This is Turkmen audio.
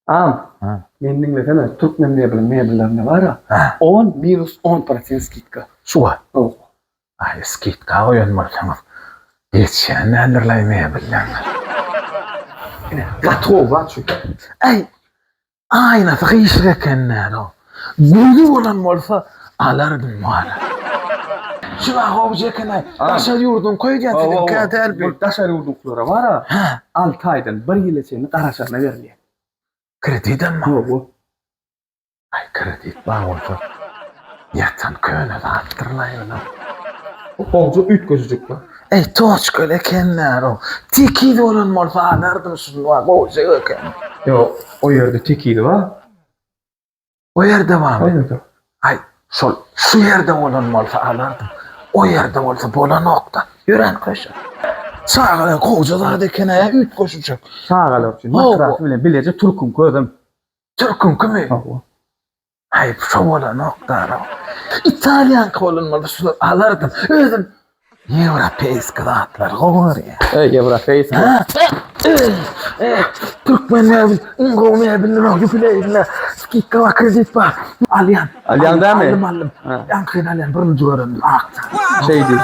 Am, meni diňlesene, türkmen mebeliň mebellerinde bar-a, on minus on prosent skidka. Şu wagt? Hawa. Aý, skidka goýan bolsaňyz, geçýän däldir-laý mebellerine. Ine, gaty gowy zat şu. Äý, aýnasy gyşyk eken däl-ow. Gözi bolan bolsa, alardym wala. Şu-a gowja eken-aý. Daşary ýurduňky öýdýän siziňkä däl bu. Bu daşary ýurduňkylara bar-a, alty aýdan bir ýyla çenli garaşaryna berilýär. Kredidem bar. Hawa. Aý kredit bar bolsa ýatan köne zatdyrlaý olam. Gowja üýtgeşijik bar. Eý toçkaly ekenler-ow. Tekiz bolan bolsa alardym şuny bar gowjak eken. Ýok, o ýerde tekizi bar. O ýerde barmy? O ýerde. Aý, şol şu ýerde bolan bolsa alardym. O ýerde bolsa bolanok-da. Ýören köşe. Çagalar gowja zat eken-ä, üýtgeşijek. Çagalar üçin matrasy bilen bileje türküňki özem. Türküňkimi? Hawa. Aý, şo bolanok-da. Italýanky bolan bolsa şuny alardym. Özüm Ýewropeýski zatlar gowy görýär. Eý, ýewropeýski. Türkmen mebel, iň gowy mebeldir o, ýubileýine skidka bar, kredit bar. Alýan. Alýaň dämi? Aldym, aldym. Ýaňkyny alýan, birinji görendim, ak. Şeý diý.